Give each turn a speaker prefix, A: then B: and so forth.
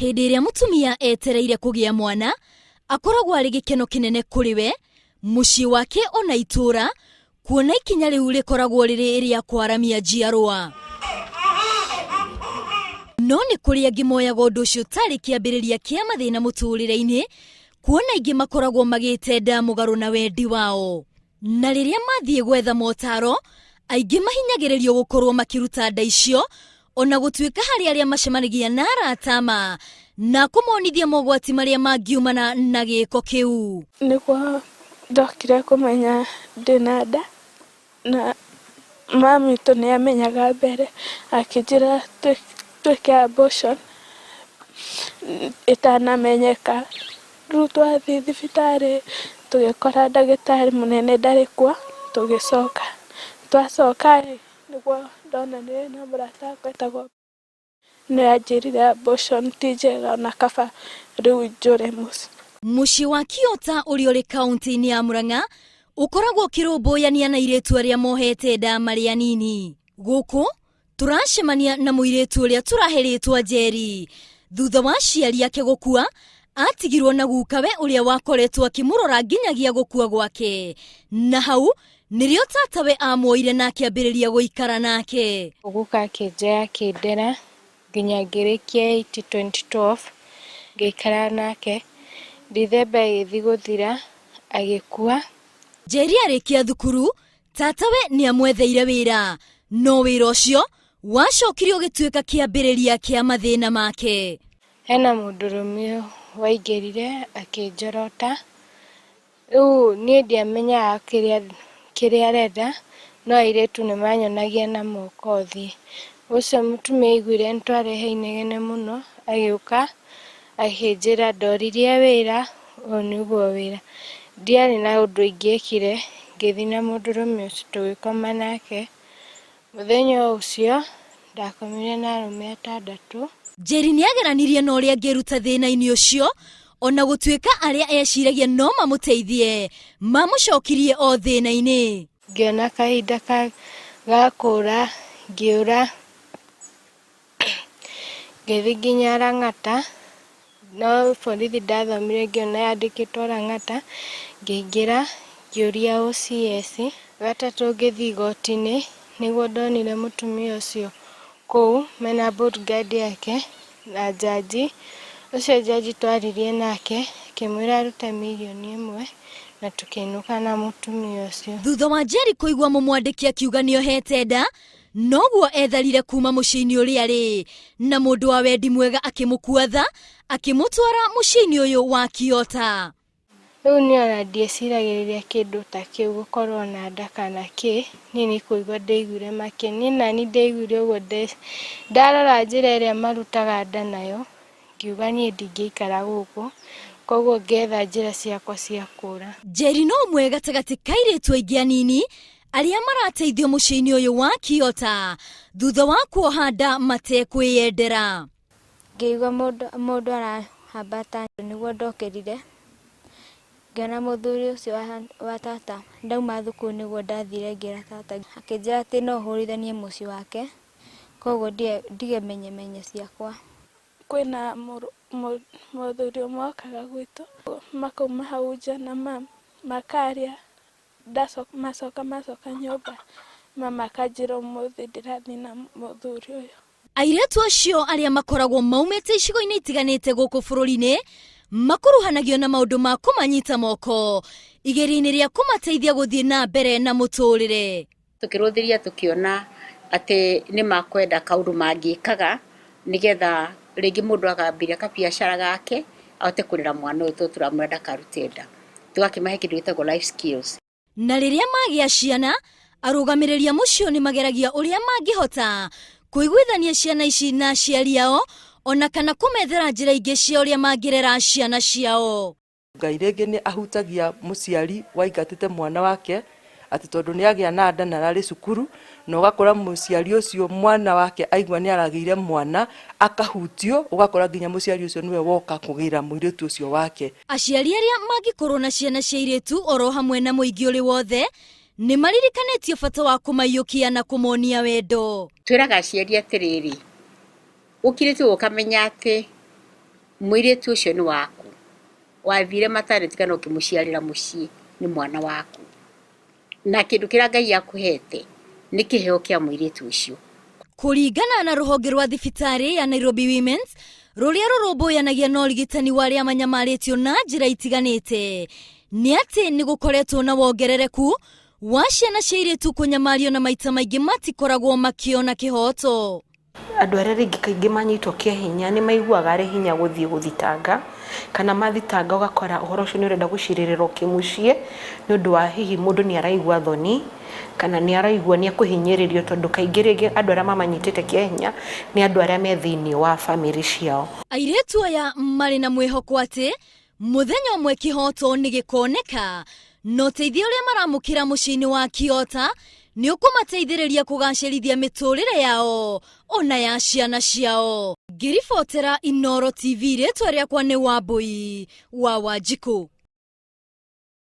A: Hĩndĩ ĩrĩa mũtumia etereire kũgĩa mwana, akoragwo arĩ gĩkeno kĩnene kũrĩ we, mũciĩ wake ona itũũra, kuona ikinya rĩu rĩkoragwo rĩrĩ rĩa kwaramia njiarwa. No nĩ kũrĩ angĩ moyaga ũndũ ũcio tarĩ kĩambĩrĩria kĩa mathĩna mũtũũrĩre-inĩ, kuona aingĩ makoragwo magĩte nda mũgarũ na wendi wao. Na rĩrĩa mathiĩ gwetha motaro, aingĩ mahinyagĩrĩrio gũkorwo makĩruta nda icio, ona gũtuĩka harĩ arĩa macemanagia na arata ma na kũmonithia mogwati marĩa mangiumana na gĩko kĩu.
B: Nĩguo ndokire kũmenya ndĩna nda, na mami witũ nĩ amenyaga mbere, akĩnjĩra twĩke abortion ĩtanamenyeka. Rĩu twathiĩ thibitarĩ tũgĩkora ndagĩtarĩ mũnene ndarĩ kuo, tũgĩcoka. Twacoka ĩ, nĩguo ndonanire na mũrata wakwa etagwo nĩ anjĩrire abortion ti njega ona kaba rĩu njũre mũciĩ.
A: Mũciĩ wa Kiota ũrĩa ũrĩ kaũntĩ-inĩ ya Murang'a ũkoragwo ũkĩrũmbũyania na airĩtu arĩa mohete nda marĩ anini. Gũkũ Tũracemania na mũirĩtu ũrĩa tũrahe rĩtwa Njeri. Thutha wa aciari ake gũkua, atigirwo na gukawe ũrĩa wakoretwo akĩmũrora nginyagia gũkua gwake. Na hau nĩrĩo tatawe amuoire na akĩambĩrĩria gũikara nake.
C: Guka akĩnjoya akĩndera nginya ngĩrĩkia eight 2012 ngĩikara nake. Dithemba ĩgĩthiĩ gũthira agĩkua.
A: Njeri arĩkia thukuru, Tatawe nĩ amwetheire wĩra, no wĩra ũcio wacokire ũgĩtuĩka kĩambĩrĩria kĩa mathĩna make.
C: Hena mũndũrũme waingĩrire akĩnjorota, rĩu niĩ ndiamenyaga kĩrĩa kĩrĩa arenda, no airĩtu nĩ manyonagia na moko thiĩ. Ũcio mũtumia aiguire nĩ twarehe inegene mũno, agĩũka akĩnjĩra ndoririe wĩra, ũyũ nĩguo wĩra. Ndiarĩ na ũndũ ingĩekire, ngĩthiĩ na mũndũrũme ũcio tũgĩkoma nake. Mũthenya o ũcio ndakomire na arũme atandatũ.
A: Njeri nĩ ageranirie na ũrĩa angĩĩruta thĩna-inĩ ũcio, o na gũtuĩka arĩa eeciragia no mamũteithie mamũcokirie o thĩna-inĩ.
C: Ngĩona kahinda ga kũũra, ngĩũra. Ngĩthiĩ nginya Lang'ata, no borithi ndathomire ngĩona yandĩkĩtwo Lang'ata, ngĩingĩra ngĩũria OCS. Gatatũ ngĩthiĩ igoti-inĩ, nĩguo ndonire mũtumia ũcio kũu mena bodyguard yake na njanji. Ũcio njanji twaririe nake, ngĩmwĩra arute mirioni ĩmwe na tũkĩinũka na mũtumia ũcio.
A: Thutha wa Njeri kũigua mũmwandĩki akiuga nĩohete nda, Noguo etharire kuma mũciĩ-inĩ ũrĩa arĩ, na mũndũ wa wendi mwega akĩmũkua tha, akĩmũtwara mũciĩ-inĩ ũyũ wa Kiota.
C: Rĩu niĩ ona ndieciragĩrĩria kĩndũ ta kĩu gũkorwo na nda kana kĩ, niĩ nĩ kũigua ndaiguire makĩnia. Niĩ nani ndaiguire ũguo ndarora njĩra ĩrĩa marutaga nda nayo, Ngiuga niĩ ndingĩikara gũkũ, koguo ngĩetha njĩra ciakwa cia kũũra.
A: Njeri no ũmwe gatagatĩ ka airĩtu aingĩ anini arĩa marateithio mũciĩ-inĩ ũyũ wa Kiota thutha wa kuoha nda matekwĩyendera.
D: Ngĩigua mũndũ arahambata nĩguo ndokĩrire, ngĩona mũthuri ũcio wa tata. Ndauma thukuru nĩguo ndathire ngĩra tata, akĩnjĩra atĩ no hũrithanie mũciĩ wake, koguo ndige menyemenye ciakwa.
B: Kwĩna mũthuri ũmwe okaga gwitũ, makauma hau nja na mama makaria, macoka macoka nyũmba, mama akanjĩra ũmũthĩ ndĩrathiĩ na mũthuri ũyũ.
A: Airĩtu acio arĩa makoragwo maumĩte icigo-inĩ itiganĩte gũkũ bũrũri-inĩ makuruhanagio na maũndũ ma kũmanyita moko igeria-inĩ rĩa kũmateithia gũthiĩ na mbere na mũtũrĩre.
E: Tũkĩrũthĩria tũkĩona atĩ nĩ makwenda kaũndũ mangĩkaga nĩgetha rĩngĩ mũndũ akambĩrĩria kabiacara gake ahote kũrera mwana ũyũ tondũ tũramwĩra ndakarute nda. Tũgakĩmahe kĩndũ gĩtagwo life skills.
A: Na rĩrĩa magĩa ciana, arũgamĩrĩri a mũciĩ ũyũ nĩ mageragia ũrĩa mangĩhota kũiguithania ciana ici na aciari ao ona kana kũmethera njĩra ingĩ cia ũrĩa mangĩrera ciana ciao.
F: Ngai rĩngĩ nĩ ahutagia mũciari waingatĩte mwana wake atĩ tondũ nĩ agĩa na nda na ararĩ cukuru, na ũgakora mũciari ũcio mwana wake aigua nĩ aragĩire mwana, akahutio, ũgakora nginya mũciari ũcio nĩwe woka kũgĩra mũirĩtu ũcio wake.
A: Aciari arĩa mangĩkorwo na ciana cia airĩtu oro hamwe na mũingĩ ũrĩ wothe nĩ maririkanĩtio bata wa kũmaiyũkia na kũmonia wendo.
E: Twĩraga aciari atĩrĩrĩ, ũkirĩte ũguo ũkamenya atĩ Mũirĩtu ũcio nĩ waku. Wathire maternity kana ũkĩmũciarĩra mũciĩ, nĩ mwana waku. Na kĩndũ kĩrĩa Ngai akũhete nĩ kĩheo kĩa mũirĩtu ũcio.
A: Kũringana na rũhonge rwa thibitarĩ ya Nairobi Women's rũrĩa rũrũmbũyanagia na ũrigitani wa arĩa manyamarĩtio na njĩra itiganĩte nĩ atĩ nĩ gũkoretwo na wongerereku wa ciana cia airĩtu kũnyamario na maita maingĩ matikoragwo makĩona kĩhoto.
G: Andũ arĩa rĩngĩ kaingĩ manyitwo kĩa hinya nĩ maiguaga arĩ hinya gũthiĩ gũthitanga, kana mathitanga ũgakora ũhoro ũcio nĩ ũrenda gũcirĩrĩrwo kĩmũciĩ, nĩ ũndũ wa hihi mũndũ nĩ araigua thoni, kana nĩ araigua nĩ ekũhinyĩrĩrio tondũ kaingĩ rĩngĩ andũ arĩa mamanyitĩte kĩa hinya nĩ andũ arĩa me thĩiniĩ wa bamĩrĩ ciao.
A: Airĩtu aya marĩ na mwĩhoko atĩ Mũthenya ũmwe kĩhoto nĩ gĩkoneka na ũteithio ũrĩa maramũkĩra mũciĩ-inĩ wa Kiota nĩ ũkũmateithĩrĩria kũgacĩrithia mĩtũrĩre yao ona ya ciana ciao. Ngĩribotera Inooro TV rĩtwa rĩakwa nĩ Wambũi wa Wanjikũ.